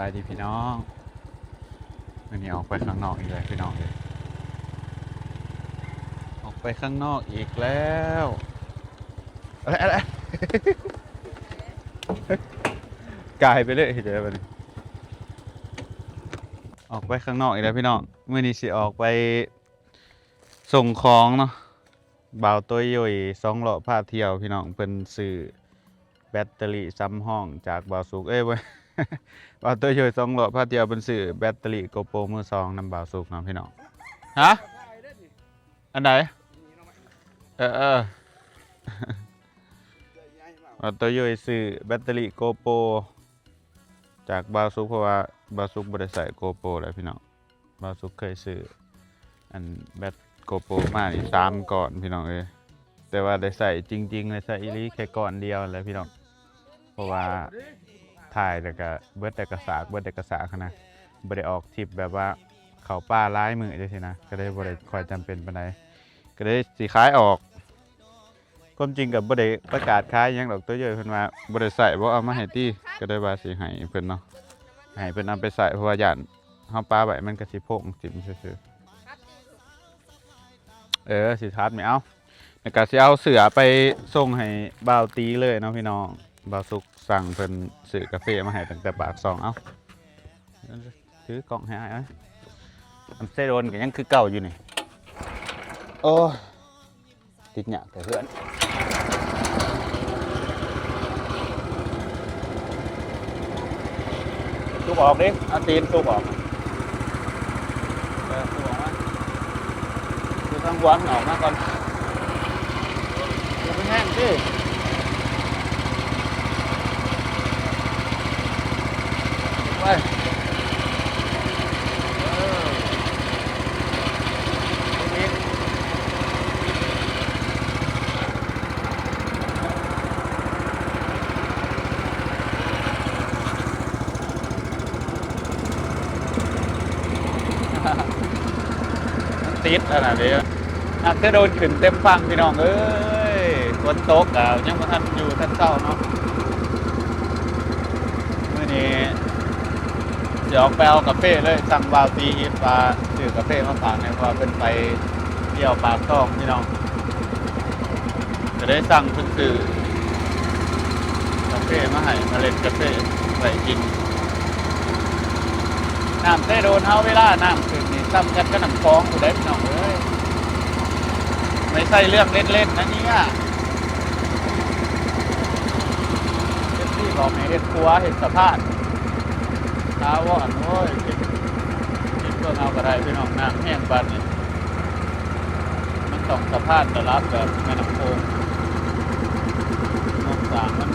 ສະບາຍດີພີ່ນ້ອງ ມື້ນີ້ອອກໄປຂ້າງນອກອີກແລ້ວພີ່ນ້ອງເອີຍ ອອກໄປຂ້າງນອກອີກແລ້ວ ກາຍໄປເລີຍ ເຮັດຈັ່ງໃດບັດນີ້ ອອກໄປຂ້າງນອກອີກແລ້ວພີ່ນ້ອງ ມື້ນີ້ຊິອອກໄປສົ່ງຂອງເນາະ. ບ່າວໂຕໂຢຍສອງລໍ້ພາທ່ຽວພີ່ນ້ອງ ເພິ່ນຊື້ແບັດເຕີຣີສຳຮອງຈາກບ່າວສຸກ ເອີຍ ບໍ່ ບ່າວໂຕໂຢຍສອງລໍ້ພາທ່ຽວ ເພິ່ນຊື້ແບັດເຕີຣີໂກໂປມືສອງນຳບ່າວສຸກເນາະພີ່ນ້ອງ ຮະ ອັນໃດ ເອີ ເອີ ບ່າວໂຕໂຢຍຊື້ແບັດເຕີຣີໂກໂປຈາກບ່າວສຸກ ເພາະວ່າບ່າວສຸກບໍ່ໄດ້ໃຊ້ໂກໂປແລ້ວພີ່ນ້ອງ. ບ່າວສຸກເຄີຍຊື້ອັນແບັດໂກໂປມານີ້ສາມກ້ອນພີ່ນ້ອງເອີຍ ແຕ່ວ່າໄດ້ໃຊ້ຈິງໆ ໄດ້ໃຊ້ອີ່ຫຼີແຄ່ກ້ອນດຽວແຫຼະພີ່ນ້ອງ ເພາະວ່າຖ່າຍແລ້ວກະເບິດແຕ່ກະສາກ ເບິດແຕ່ກະສາກຫັ້ນນະ ບໍ່ໄດ້ອອກທຣິບແບບວ່າເຂົ້າປ່າຫຼາຍມື້ຈັ່ງຊີ້ນະ ກະເລີຍບໍ່ໄດ້ຄ່ອຍຈຳເປັນປານໃດ ກະເລີຍຊິຂາຍອອກ. ຄວາມຈິງກໍບໍ່ໄດ້ປະກາດຂາຍຫຍັງດອກ ໂຕເຢີຍເພິ່ນວ່າບໍ່ໄດ້ໃຊ້ ບໍ່ເອົາມາໃຫ້ຕິ ກໍເລີຍວ່າຊິໃຫ້ເພິ່ນເນາະ ໃຫ້ເພິ່ນເອົາໄປໃຊ້ ເພາະວ່າຢ້ານເຮົາປະໄວ້ມັນກໍຊິໂພງຖິ້ມຊື່ໆ ເອີ ຊິຖາດແມ່ເອົາ ແລ້ວກໍຊິເອົາເສື້ອໄປສົ່ງໃຫ້ບ່າວຕີເລີຍເນາະພີ່ນ້ອງ ບ່າວສຸກສັ່ງເພິ່ນຊື້ກາເຟມາໃຫ້ຕັ້ງແຕ່ປາກຊ່ອງ ເອົາ ຖືກ້ອງໃຫ້ອ້າຍເອີຍ ອັນເຊໂດນກໍຍັງຄືເກົ່າຢູ່ນີ້ ໂອ້ຍ ຕິດຍາກແຕ່ເຮືອນ ສຸກອອກເດ້ ເອົາຕີນສຸກອອກ ເອີ ສຸກອອກມາ ຄືທາງຫົວມັນອອກມາກ່ອນ ຢ່າໄປແຮງຕິ ໄປ ເອີ ມັນຕິດອັນນັ້ນເດ້ ນ້ຳເຊໂດນຂຶ້ນເຕັມຝັ່ງພີ່ນ້ອງເອີຍ ຝົນຕົກກໍຍັງບໍ່ທັນຢູ່ທັນເຊົາເນາະ ມື້ນີ້ຊິອອກໄປເອົາກາເຟເລີຍ ສັ່ງບ່າວຕີອິດວ່າຊື້ກາເຟມາຝາກແດ່ ເພາະວ່າເພິ່ນໄປທ່ຽວປາກຊ່ອງພີ່ນ້ອງ ກໍໄດ້ສັ່ງເພິ່ນຊື້ກາເຟມາໃຫ້ ເມລັດກາເຟໄວ້ກິນ. ນ້ຳເຊໂດນເຮົາເວລານ້ຳຂຶ້ນນີ້ສ່ຳກັນກັບນ້ຳຂອງພຸ້ນເດ້ພີ່ນ້ອງເອີຍ ໄມ່ໃຊ່ເລື່ອງເຫຼັ້ນໆນະເນຍ ເອັຟຊີບອກໃຫ້ເຮັດຂົວເຮັດສະພານ ຖາວອນ ໂອ້ຍ ຄິດ ຄິດເບິ່ງເອົາກໍໄດ້ພີ່ນ້ອງ ນ້ຳແຮງປານນີ້ ມັນຕ້ອງສະພານລະດັບແບບແມ່ນ້ຳໂຂງ ງົບສ້າງມັນ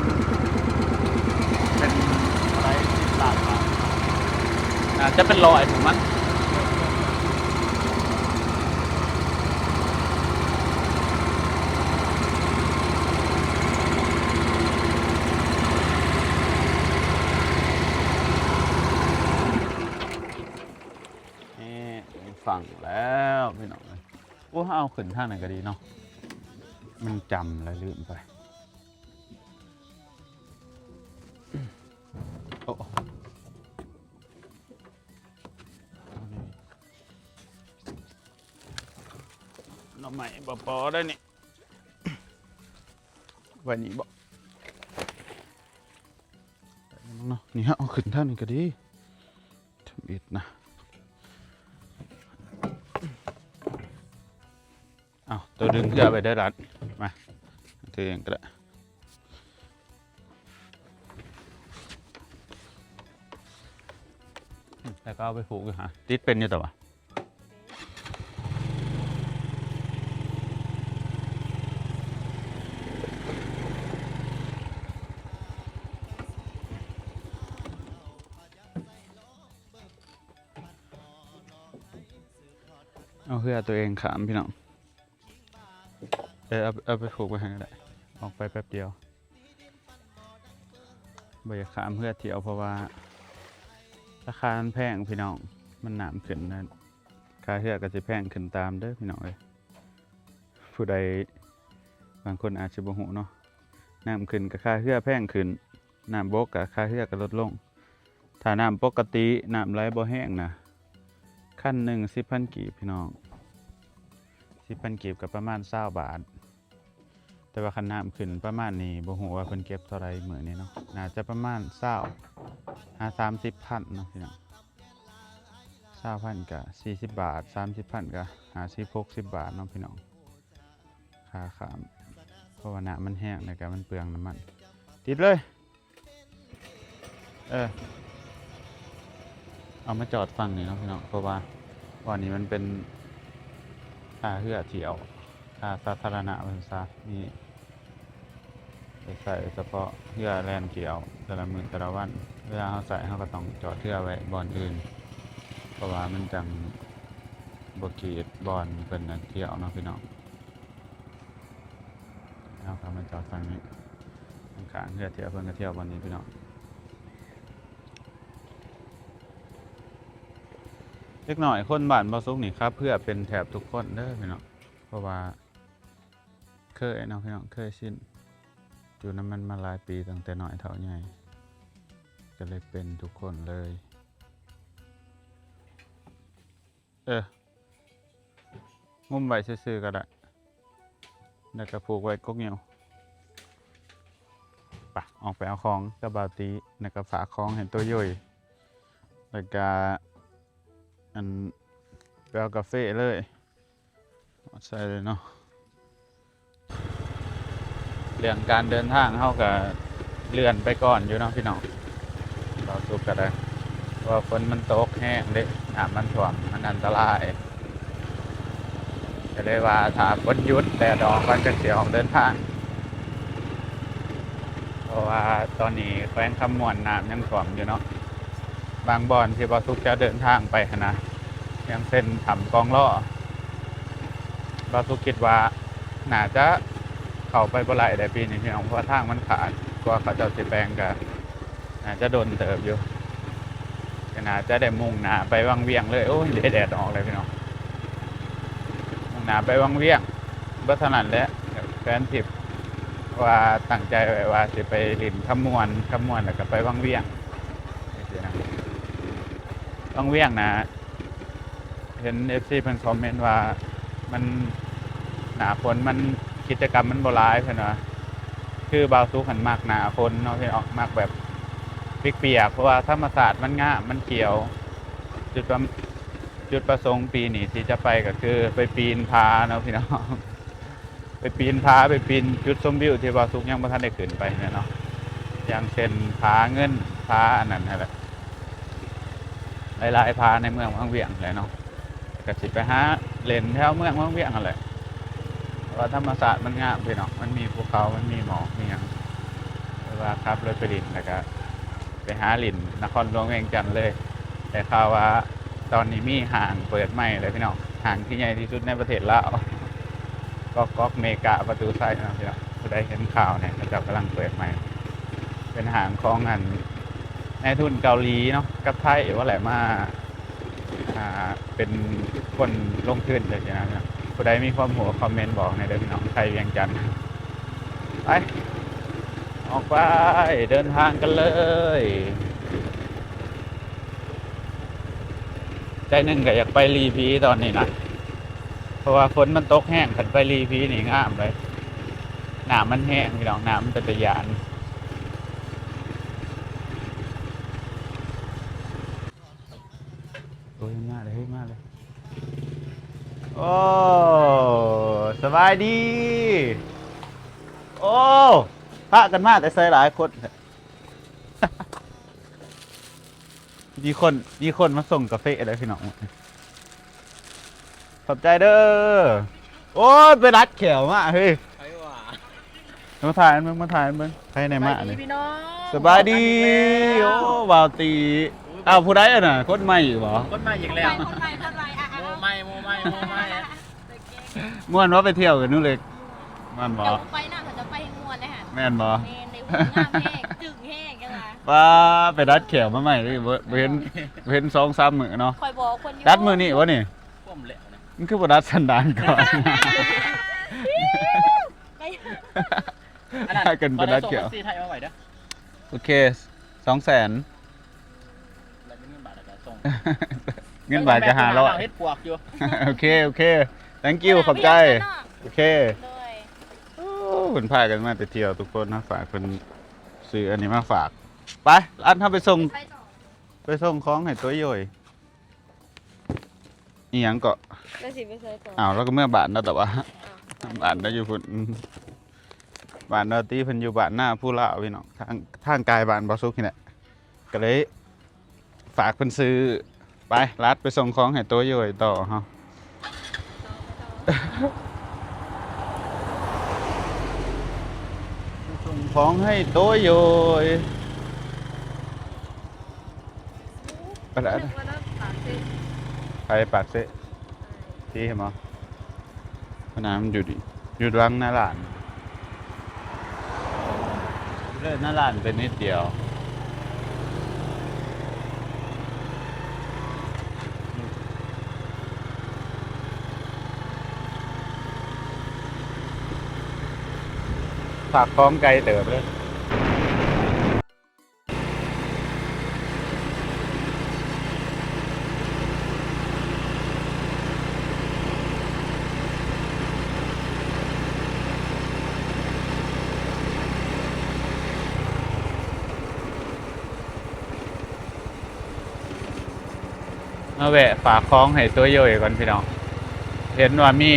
ເປັນເທົ່າໃດ ສິບລ້ານບາດ ໜ້າຈະເປັນຮ້ອຍຂອງມັນ. ນີ້ ຝັ່ງແລ້ວພີ່ນ້ອງເອີຍ ໂອ້ ເຮົາເອົາຂຶ້ນທາງນັ້ນກໍດີເນາະ ມັນຈຳແລ້ວລືມໄປ ໂອ້ ໜໍ່ໄມ້ບໍ່ພໍໄດ໋ນີ້ ໄວ້ນີ້ບໍ ເນາະ ນີ້ເຮົາເອົາຂຶ້ນທາງນີ້ກໍດີ ທຳອິດນະ ເອົາ ໂຕດຶງເຮືອໄວ້ເດີຫຼານ ມາ ຖືເອງກໍໄດ້ ແລ້ວກໍເອົາໄປຜູກຢູ່ຫາ ຕິດເປັນຢູ່ຕະຫວາ. ເອົາເຮືອຕົວເອງຂ້າມພີ່ນ້ອງ ເອີ ເອົາ ເອົາໄປຜູກໄວ້ຫັ້ນກໍໄດ້ ອອກໄປແປັບດຽວ ບໍ່ຢາກຂ້າມເຮືອທ່ຽວ ເພາະວ່າລາຄາມັນແພງພີ່ນ້ອງ ມັນນ້ຳຂຶ້ນນະ ຄ່າເຮືອກໍຊິແພງຂຶ້ນຕາມເດີພີ່ນ້ອງເອີຍ ຜູ້ໃດ ບາງຄົນອາດຊິບໍ່ຮູ້ເນາະ ນ້ຳຂຶ້ນກໍຄ່າເຮືອແພງຂຶ້ນ ນ້ຳບົກກໍຄ່າເຮືອກໍລົດລົງ ຖ້ ຖ້ານ້ຳປົກກະຕິ ນ້ຳໄຫຼບໍ່ແຮງນະ ຄັນໜຶ່ງສິບພັນກີບ ພີ່ນ້ອງ, ສິບພັນກີບກໍປະມານຊາວບາດ. ແຕ່ວ່າຄັນນ້ຳຂຶ້ນປະມານນີ້ ບໍ່ຮູ້ວ່າເພິ່ນເກັບເທົ່າໃດມື້ນີ້ເນາະ, ໜ້າຈະປະມານຊາວຫາສາມສິບພັນເນາະ ພີ່ນ້ອງ. ຊາວພັນກະສີ່ສິບບາດ, ສາມສິບພັນກະຫ້າສິບ ຫົກສິບບາດເນາະ ພີ່ນ້ອງ, ຄ່າຂ້າມ. ເພາະວ່ານ້ຳມັນແຮງ ແລ້ວກະມັນເປືອງນ້ຳມັນ. ຕິດເລີຍ. ເອີ ເອົາມາຈອດຝັ່ງນີ້ເນາະ ພີ່ນ້ອງ, ເພາະວ່າບ່ອນນີ້ມັນເປັນທ່າເຮືອທ່ຽວ ທ່າສາທາລະນະວ່າຊັ້ນຊະ, ມີໄດ້ໃຊ້ສະເພາະເຮືອແລ່ນກ່ຽວແຕ່ລະມື້ແຕ່ລະວັນ. ເວລາເຮົາໃຊ້ ເຮົາກໍຕ້ອງຈອດເຮືອໄວ້ບ່ອນອື່ນ ເພາະວ່າມັນຈັ່ງບໍ່ກີດບ່ອນເພິ່ນນັ້ນທ່ຽວເນາະ ພີ່ນ້ອງ. ເຮົາກໍມາຈອດຝັ່ງນີ້ ຂ້າງໆເຮືອທ່ຽວເພິ່ນກໍທ່ຽວບ່ອນນີ້ ພີ່ນ້ອງ. ເດັກນ້ອຍຄົນບ້ານບໍ່ສຸກນີ້ ຂັບເຮືອເປັນແທບທຸກຄົນເດີ ພີ່ນ້ອງ, ເພາະວ່າເຄີຍເນາະ ພີ່ນ້ອງ, ເຄີຍຊິນ. ຢູ່ນຳມັນມາຫຼາຍປີ ຕັ້ງແຕ່ນ້ອຍເທົ່າໃຫຍ່ ກໍເລີຍເປັນທຸກຄົນເລີຍ. ເອີ ງຸ້ມໄວ້ຊື່ໆກໍໄດ້ ແລ້ວກໍຜູກໄວ້ກົກງິ້ວ. ປະ ອອກໄປເອົາຂອງກັບບ່າວຕີ ແລ້ວກໍຝາກຂອງໃຫ້ໂຕໂຢຍ, ແລ້ວກໍ ອັນ ໄປເອົາກາເຟເລີຍ. ໃສ່ເລີຍເນາະ. ເລື່ອງການເດີນທາງເຮົາກະເລື່ອນໄປກ່ອນຢູ່ເນາະ ພີ່ນ້ອງ, ເວົ້າສຸກກະໄດ້ ເພາະວ່າຝົນມັນຕົກແຮງເດ້, ນ້ຳມັນຖ້ວມ ມັນອັນຕະລາຍ, ກະເລີຍວ່າຖ້າຝົນຢຸດ ແດດອອກ ກ່ອນຈັ່ງຊິອອກເດີນທາງ. ເພາະວ່າຕອນນີ້ແຂວງຄຳມ່ວນນ້ຳຍັງຖ້ວມຢູ່ເນາະ, ບາງບ່ອນທີ່ບ່າວສຸກຈະເດີນທາງໄປຫັ້ນນະ ຢ່າງເຊັ່ນຖ້ຳກອງລໍ ບ່າວສຸກຄິດວ່າໜ້າຈະເຂົ້າໄປບໍ່ໄດ້ແດ່ປີນີ້ ພີ່ນ້ອງ, ເພາະວ່າທາງມັນຂາດ, ກວ່າເຂົາເຈົ້າຊິແປງກໍໜ້າຈະດົນເຕີບຢູ່, ກໍໜ້າຈະໄດ້ມຸ່ງໜ້າໄປວັງວຽງເລີຍ. ໂອ້ຍ ເດ ແດດອອກແລ້ວ ພີ່ນ້ອງ, ມຸ່ງໜ້າໄປວັງວຽງ. ບໍ່ເທົ່ານັ້ນແຫຼະ ແຜນທຣິບ ວ່າຕັ້ງໃຈໄວ້ວ່າຊິໄປຫຼິ້ນຄຳມ່ວນ, ຄຳມ່ວນແລ້ວກໍໄປວັງວຽງ ຈັ່ງຊີ້ນະ. ວັງວຽງນະ ເຫັນເອັຟຊີເພິ່ນຄອມເມັນວ່າ ມັນ ໜ້າຝົນມັນ ກິດຈະກຳມັນບໍ່ຫຼາຍ ເພິ່ນວ່າ. ຄືບ່າວສຸກຫັ້ນມັກໜ້າຝົນເນາະ ພີ່ນ້ອງ, ມັກແບບປຽກໆ ເພາະວ່າທຳມະຊາດມັນງາມ ມັນຂຽວ. ຈຸດປະ ຈຸດປະສົງປີນີ້ທີ່ຈະໄປກໍຄືໄປປີນຜາເນາະ ພີ່ນ້ອງ. ໄປປີນຜາ ໄປປີນຈຸດຊົມວິວທີ່ບ່າວສຸກຍັງບໍ່ທັນໄດ້ຂຶ້ນໄປຫັ້ນແຫຼະເນາະ, ຢ່າງເຊັ່ນຜາເງິນ ຜາອັນນັ້ນຫັ້ນແຫຼະ, ຫຼາຍໆຜາໃນເມືອງວັງວຽງແຫຼະເນາະ. ກໍຊິໄປຫາຫຼິ້ນແຖວເມືອງວັງວຽງຫັ້ນແຫຼະ ເພາະວ່າທຳມະຊາດມັນງາມ ພີ່ນ້ອງ, ມັນມີພູເຂົາ ມັນມີໝອກ ມີຫຍັງ, ຫຼືວ່າຂັບລົດໄປຫຼິ້ນ ແລ້ວກໍໄປຫາຫຼິ້ນນະຄອນຫຼວງວຽງຈັນເລີຍ. ໄດ້ຂ່າວວ່າຕອນນີ້ມີຫ້າງເປີດໃໝ່ແລ້ວ ພີ່ນ້ອງ, ຫ້າງທີ່ໃຫຍ່ທີ່ສຸດໃນປະເທດລາວ ກອກກອກເມກາປະຕູໄຊເນາະ ພີ່ນ້ອງ. ຜູ້ໃດເຫັນຂ່າວນີ້ ເຂົາເຈົ້າກຳລັງເປີດໃໝ່, ເປັນຫ້າງຂອງ ອັນ ນາຍທຶນເກົາຫຼີເນາະ ກັບໄທວ່າແຫຼະ ມາ ອ່າ ເປັນຄົນລົງທຶນຈັ່ງຊີ້ນະ. ຜູ້ໃດມີຄວາມຮູ້ຄອມເມັນບອກແດ່ເດີ ພີ່ນ້ອງ, ໄທວຽງຈັນ. ໄປ ອອກໄປ ເດີນທາງກັນເລີຍ. ໃຈໜຶ່ງກໍຢາກໄປຫຼີຜີຕອນນີ້ນະ, ເພາະວ່າຝົນມັນຕົກແຮງ, ຄັນໄປຫຼີຜີນີ້ງາມເລີຍ. ນ້ຳມັນແຮງ ພີ່ນ້ອງ, ນ້ຳມັນເປັນຕາຢ້ານ. ໂອ້ຍ ມາເລີຍ ເຮີ້ຍ ມາເລີຍ. ໂອ້ ສະບາຍດີ. ໂອ້ ພາກັນມາແຕ່ໃສຫຼາຍຄົນແທ້? ມີຄົນ ມີຄົນມາສົ່ງກາເຟແລ້ວ ພີ່ນ້ອງ. ຂອບໃຈເດີ. ໂອ້ຍ ໄປດັດແຂ້ວມາເຮີ້ຍ. ໃຜວ່າ? ມາຖ່າຍມັນເບິ່ງ ມາຖ່າຍມັນເບິ່ງ. ໃຜແນ່ມານີ້? ສະບາຍດີພີ່ນ້ອງ. ໂອ້ ບ່າວຕີ. ອ້າວ ຜູ້ໃດຫັ້ນນະ? ຄົນໃໝ່ບໍ? ຄົນໃໝ່ອີກແລ້ວ. ຄົນໃໝ່ ຄົນໃໝ່ ຄົນໃໝ່. ອ່ະ ອ່ະ ໂມໃໝ່ ໂມໃໝ່ ໂມໃໝ່. ມ່ວນບໍ່ໄປທ່ຽວກັບໜູເລັກ? ມ່ວນບໍ່? ເຈົ້າໄປນະ ເຂົາເຈົ້າໄປມ່ວນເດ້ຫັ້ນ. ແມ່ນບໍ່? ແມ່ນເດ້. ໂອ້ ງາມແຮງ ຈຶ່ງແຮງຈັ່ງວ່າ. ປ້າ ໄປດັດແຂ້ວມາໃໝ່ເດ້. ບໍ່ ບໍ່ເຫັນ ບໍ່ເຫັນສອງສາມມື້ເນາະ. ຂ້ອຍບອກຄົນຢູ່. ດັດມື້ນີ້ບໍ່ນີ້? ຄວາມແຫຼວນະ. ມັນຄືບໍ່ດັດສັນດານກ່ອນ? ອັນນັ້ນ ພາກັນໄປດັດແຂ້ວ. ຂໍໄດ້ສົ່ງບັນຊີໄທມາໄວ້ເດີ້. ໂອເຄ ສອງແສນ. ເງິນບາດກໍຫ້າຮ້ອຍ ເຮັດປວກຢູ່. ໂອເຄ ໂອເຄ thank you ຂອບໃຈ. ໂອເຄ ໂດຍ. ໂອ້ ເພິ່ນພາກັນມາແຕ່ທ່ຽວທຸກຄົນເນາະ ຝາກເພິ່ນຊື້ອັນນີ້ມາຝາກ. ໄປ ອັນ ເຮົາໄປສົ່ງ ໄປສົ່ງຂອງໃຫ້ຕົວໂຢຍ. ອີ່ຫຍັງເກາະ? ແລ້ວຊິໄປໃສຕໍ່? ອ້າວ ລາວກໍເມືອບ້ານລາວ ແຕ່ວ່າ ອ້າວ ບ້ານລາວຢູ່ພຸ້ນ. ອືມ ບ້ານລາວຕິ ເພິ່ນຢູ່ບ້ານນາພູລາວ ພີ່ນ້ອງ ທາງ ທາງກາຍບ້ານບໍ່ສຸກນີ້ແຫຼະ ກໍເລີຍ ຝາກເພິ່ນຊື້. ໄປ ລັດໄປສົ່ງຂອງໃຫ້ໂຕໂຢຍຕໍ່ເຮົາ. ສົ່ງຂອອງໃຫ້ໂຕໂຢຍ. ໄປລະ ໄປປາກເຊ. ທີ່ເຫັນບໍ່? ພະນາມັນຢູ່ດີ ຢູ່ຫຼັງໜ້າຮ້ານ ເລີຍໜ້າຮ້ານໄປນິດດຽວ. ຝາກຂອງໄກເຕີບເລີຍ. ມາແວະຝາກຂອງໃຫ້ຕົວໂຢຍກ່ອນພີ່ນ້ອງ. ເຫັນວ່າມີ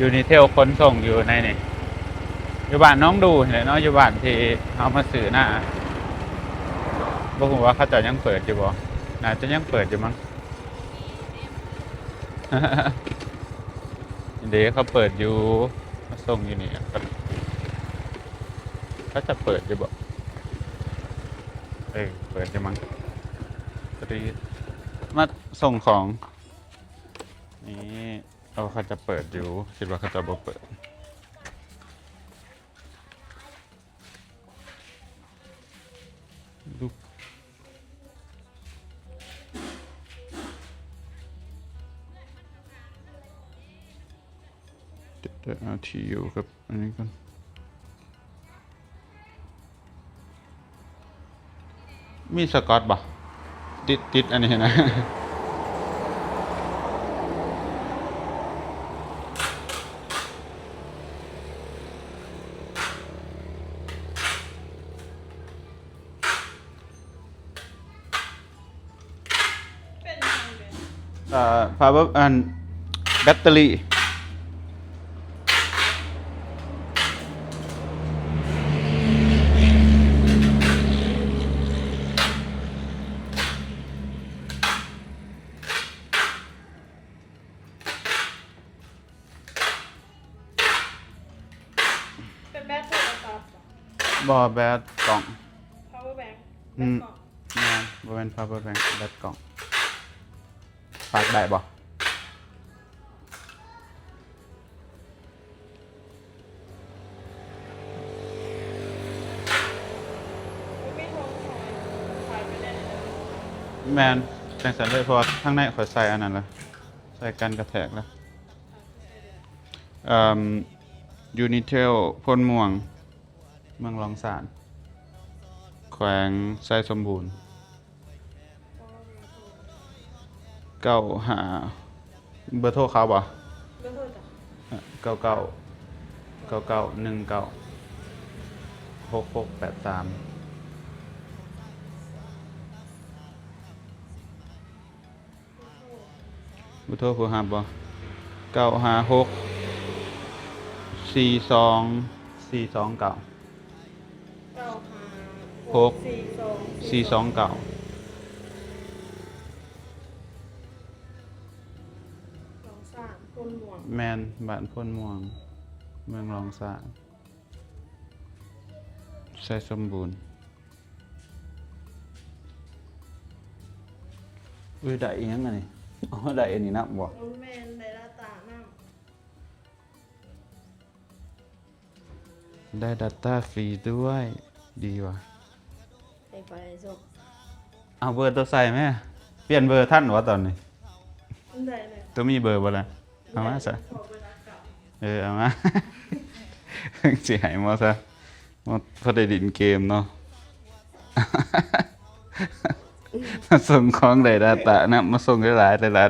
ຢູນິເທວຂົນສົ່ງຢູ່ໃນນີ້ ຢູ່ບ້ານໜອງດູນີ້ແຫຼະເນາະ ຢູ່ບ້ານທີ່ເຮົາມາຊື້ນາ. ບໍ່ຮູ້ວ່າເຂົາເຈົ້າຍັງເປີດຢູ່ບໍ່? ໜ້າຈະຍັງເປີດຢູ່ມັ້ງ. ເດ້ ເຂົາເປີດຢູ່ ມາສົ່ງຢູ່ນີ້. ເຂົາຈະເປີດຢູ່ບໍ່? ເອີ ເປີດຢູ່ມັ້ງ. ພໍດີມາສົ່ງຂອງນີ້. ເອີ ເຂົາຈະເປີດຢູ່ ຄິດວ່າເຂົາເຈົ້າບໍ່ເປີດ. ເດີ ເອົາທີ່ຢູ່ກັບອັນນີ້ກ່ອນ. ມີສະກອດບໍ່? ຕິດ ຕິດອັນນີ້ຫັ້ນນະ. ເປັນຫຍັງເດ? ເອີ ພາວເວີ ອັນ ແບັດເຕີຣີ. ເປັນແບັດໂທລະສັບບໍ່? ບໍ່ ແບັດກ້ອງ. ພາວເວີແບັງ ອືມ ແບັດກ້ອງ. ແມ່ນ ບໍ່ແມ່ນພາວເວີແບັງ ແບັດກ້ອງ. ຝາກໄດ້ບໍ່? ແມ່ນ ຈັ່ງຊັ້ນເລີຍ ເພາະວ່າທາງໃນຂ້ອຍໃສ່ອັນນັ້ນລະ ໃສ່ກັນກະແທກລະ. ເອີ່ມ ຢູນິເທວ ໂພນມ່ວງ ເມືອງລອງຊານ ແຂວງໄຊສົມບູນ. ເກົ້າຫ້າ ເບີໂທເຂົາບໍ່? ເບີໂທຈ້ະ ເກົ້າເກົ້າ ເກົ້າເກົ້າ ໜຶ່ງເກົ້າ ຫົກຫົກແປດສາມ. ເບີໂທຜູ້ຮັບບໍ່? ເກົ້າຫ້າຫົກ ສີ່ສອງ ສີ່ສອງເກົ້າ. ເກົ້າຫ້າຫົກ ສີ່ສອງ ສີ່ສອງເກົ້າ. ລອງຊານ ໂພນມ່ວງ. ແມ່ນ ບ້ານໂພນມ່ວງ ເມືອງລອງຊານ ໄຊສົມບູນ. ເອີ ໄດ້ອີ່ຫຍັງອັນນີ້? ອໍ ໄດ້ອັນນີ້ນຳບໍ່? ບໍ່ແມ່ນ ໄດ້ດາຕ້ານຳ. ໄດ້ດາຕ້າຟຣີດ້ວຍ ດີວ່າ. ໃຫ້ໄປສົ່ງ. ເອົາເບີໂຕໃສ່ແມ. ປ່ຽນເບີທັນບໍ່ຕອນນີ້? ໄດ້ແລ້ວ. ໂຕມີເບີບໍ່ລະ? ເອົາມາຊະ. ເອີ ເອົາມາ. ຊິໃຫ້ໝົດຊະ. ໝົດ ພໍໄດ້ຫຼິ້ນເກມເນາະ. ມາສົ່ງຂອງໄດ້ດາຕານຳ ມາສົ່ງຫຼາຍໆ ຫຼາຍ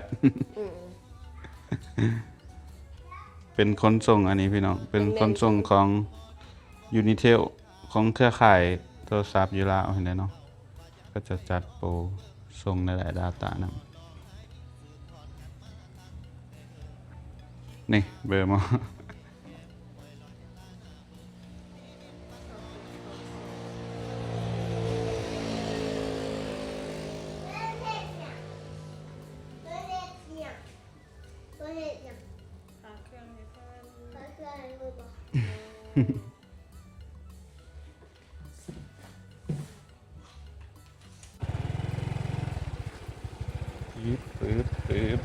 ໆ ອືມ ເປັນຂົນສົ່ງອັນນີ້ພີ່ນ້ອງ ເປັນຂົນສົ່ງຂອງ Unitel ຂອງເຄືອຂ່າຍໂທລະສັບຢູ່ລາວຫັ້ນແຫຼະເນາະ ເຂົາເຈົ້າຈັດໂປສົ່ງຫຼາຍໆ ດາຕານຳ ນີ້ເບີໝໍ. ປຶບ ປຶບ ປຶບ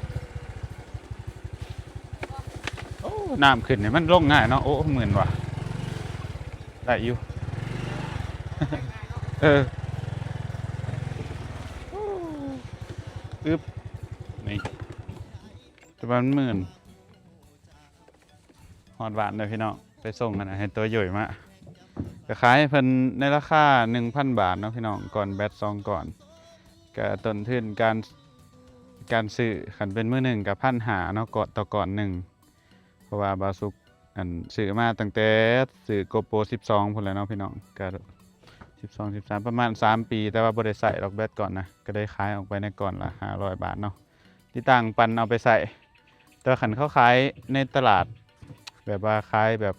ໂອ້ ນ້ຳຂຶ້ນນີ້ມັນລົງງ່າຍເນາະ ໂອ້ ມື່ນວ່າ ໄດ້ຢູ່ ເອີ ປຶບ ນີ້ ແຕ່ວ່າມັນມື່ນ ຮອດບ້ານເດີພີ່ນ້ອງ ໄປສົ່ງຫັ້ນນະ ໃຫ້ຕົວໂຢຍມາ ກໍຂາຍໃຫ້ເພິ່ນໃນລາຄາໜຶ່ງພັນບາດເນາະພີ່ນ້ອງ ກ້ອນແບັດສອງກ້ອນ ກໍຕົ້ນທຶນການ ການຊື້ ຄັນເປັນມືໜຶ່ງກໍພັນຫ້າເນາະ ກໍຕໍ່ກ້ອນໜຶ່ງ ເພາະວ່າບ່າວສຸກ ອັນ ຊື້ມາຕັ້ງແຕ່ຊື້ GoPro ສິບສອງພຸ້ນແຫຼະເນາະພີ່ນ້ອງ ກໍສິບສອງ ສິບສາມ ປະມານສາມປີ ແຕ່ວ່າບໍ່ໄດ້ໃຊ້ດອກແບັດກ້ອນນະ ກໍໄດ້ຂາຍອອກໄປໃນກ້ອນລະຫ້າຮ້ອຍບາດເນາະ ຕິດຕັ້ງປັ່ນເອົາໄປໃຊ້ ແຕ່ວ່າຄັນເຂົາຂາຍໃນຕະຫຼາດ ແບບວ່າຂາຍແບບ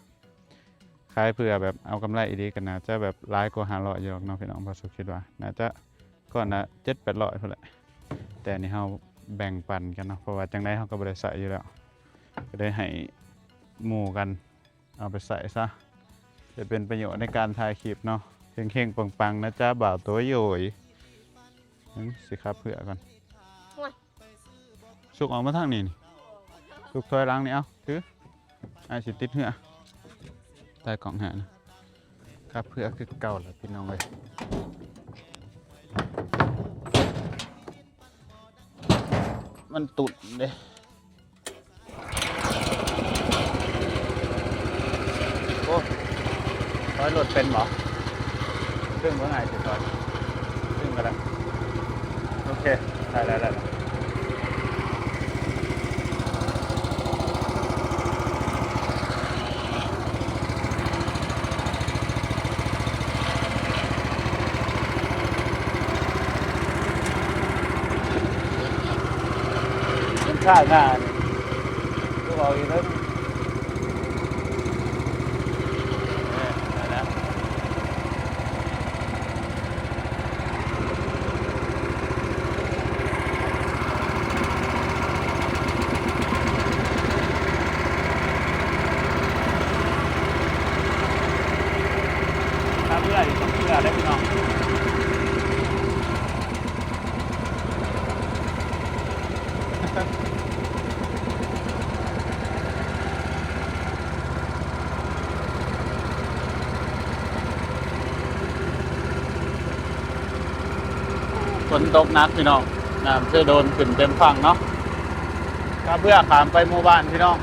ຂາຍເພື່ອແບບເອົາກຳໄລອີ່ຫຼີ ກໍໜ້າຈະແບບຫຼາຍກວ່າຫ້າຮ້ອຍຢູ່ດອກເນາະພີ່ນ້ອງ ບ່າວສຸກຄິດວ່າໜ້າຈະກ້ອນລະເຈັດແປດຮ້ອຍພຸ້ນແຫຼະ ແຕ່ອັນນີ້ເຮົາແບ່ງປັນກັນເນາະ ເພາະວ່າຈັ່ງໃດເຮົາກໍບໍ່ໄດ້ໃຊ້ຢູ່ແລ້ວ ກໍໄດ້ໃຫ້ໝູ່ກັນເອົາໄປໃຊ້ຊະ ໄດ້ເປັນປະໂຫຍດໃນການຖ່າຍຄລິບເນາະ ເຮັງໆ ປັງໆ ນະຈ໊ະ ບ່າວໂຕໂຢຍ ຫຶ ຊິຂັບເຮືອກ່ອນ ໂອ້ຍ ສຸກອອກມາທາງນີ້ນີ້ ສຸກຖອຍຫຼັງນີ້ ເອົາ ຖື ອ້າຍຊິຕິດເຮືອ ຕາຍກ້ອງຫານະ ຂັບເຮືອຄືເກົ່າລະພີ່ນ້ອງເອີຍ ມັນຕຸ່ນເດ້. ໂອ້ ຖອຍລົດເປັນບໍ່? ດຶງບໍ່? ງ່າຍຊິຖອຍ ດຶງກໍໄດ້ ໂອເຄ ໄດ້ ໄດ້ ໄດ້. ມັນຊ້າງານ ຄືເວົ້າອີກເດີ ເອີ ໄດ້ແລ້ວ. ຖ້າເມື່ອອີກ ຕ້ອງເມື່ອເດ້ພີ່ນ້ອງ. ຝົນຕົກໜັກພີ່ນ້ອງ ນ້ຳເຊໂດນຂຶ້ນເຕັມຝັ່ງເນາະ ກະເພື່ອຂ້າມໄປໝູ່ບ້ານພີ່ນ້ອງ.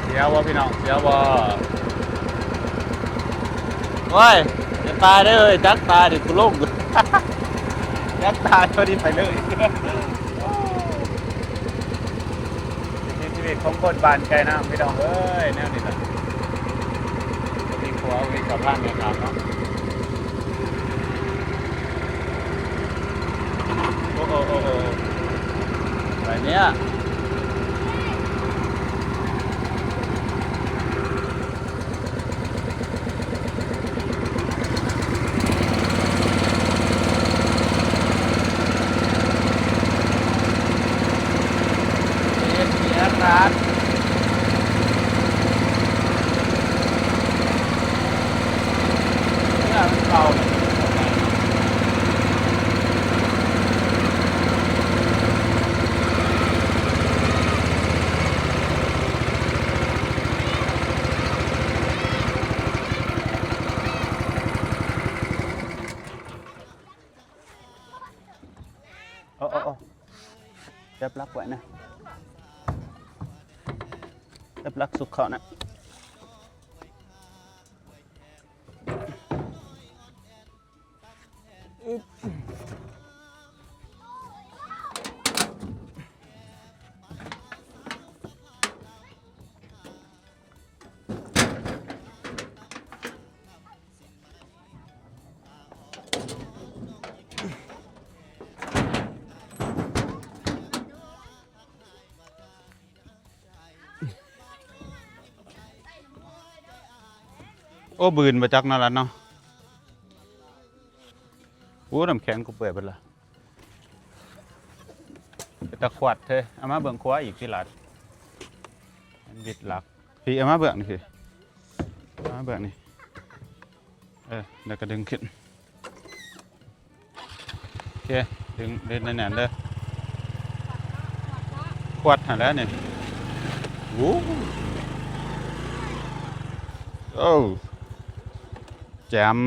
ສຽວບໍ່ພີ່ນ້ອງ ສຽວບໍ່? ໂອ້ຍ ຢ່າຕາຍເດີເອີຍ ຈັກຕາຍເດີກູລົງ ຈັກຕາຍພໍດີໄປເລີຍ. ວິຖີຊີວິດຂອງຄົນບ້ານໄກ່ນ້ຳພີ່ນ້ອງເອີຍ ແນວນີ້ລະ ມີຂົວ ມີສະພານໃນນ້ຳເນາະ. ໂອ້ໂຫ ໂອ້ໂຫ ໄປເນຍ. ເຮັດເສຍການ ເຮືອມັນເກົ່າ. ໂອ້ ໂອ້ ໂອ້ ຈັບຫຼັກໄວ້ນະ ຈັບຫຼັກສຸກເຂົ້ານະ. ໂອ້ ບືນບໍ່ຈັກເນາະ ລັດເນາະ. ໂອ້ ນ້ຳແຂງກູເປື່ອຍເບິດລະ. ເປັນຕາຂວັດເທ. ເອົາມາເບື້ອງຂວາອີກຕິ ລັດ. ມັນບິດຫຼັກ. ພີ້ ເອົາມາເບື້ອງນີ້ພີ້. ເອົາມາເບື້ອງນີ້. ເອີ ແລ້ວກໍດຶງຂຶ້ນ. ໂອເຄ ດຶງ ດຶງແໜ້ນໆເດີ. ຂວັດຫັ້ນແຫຼະນີ້. ໂອ້ ໂອ້ ແຈ່ມ.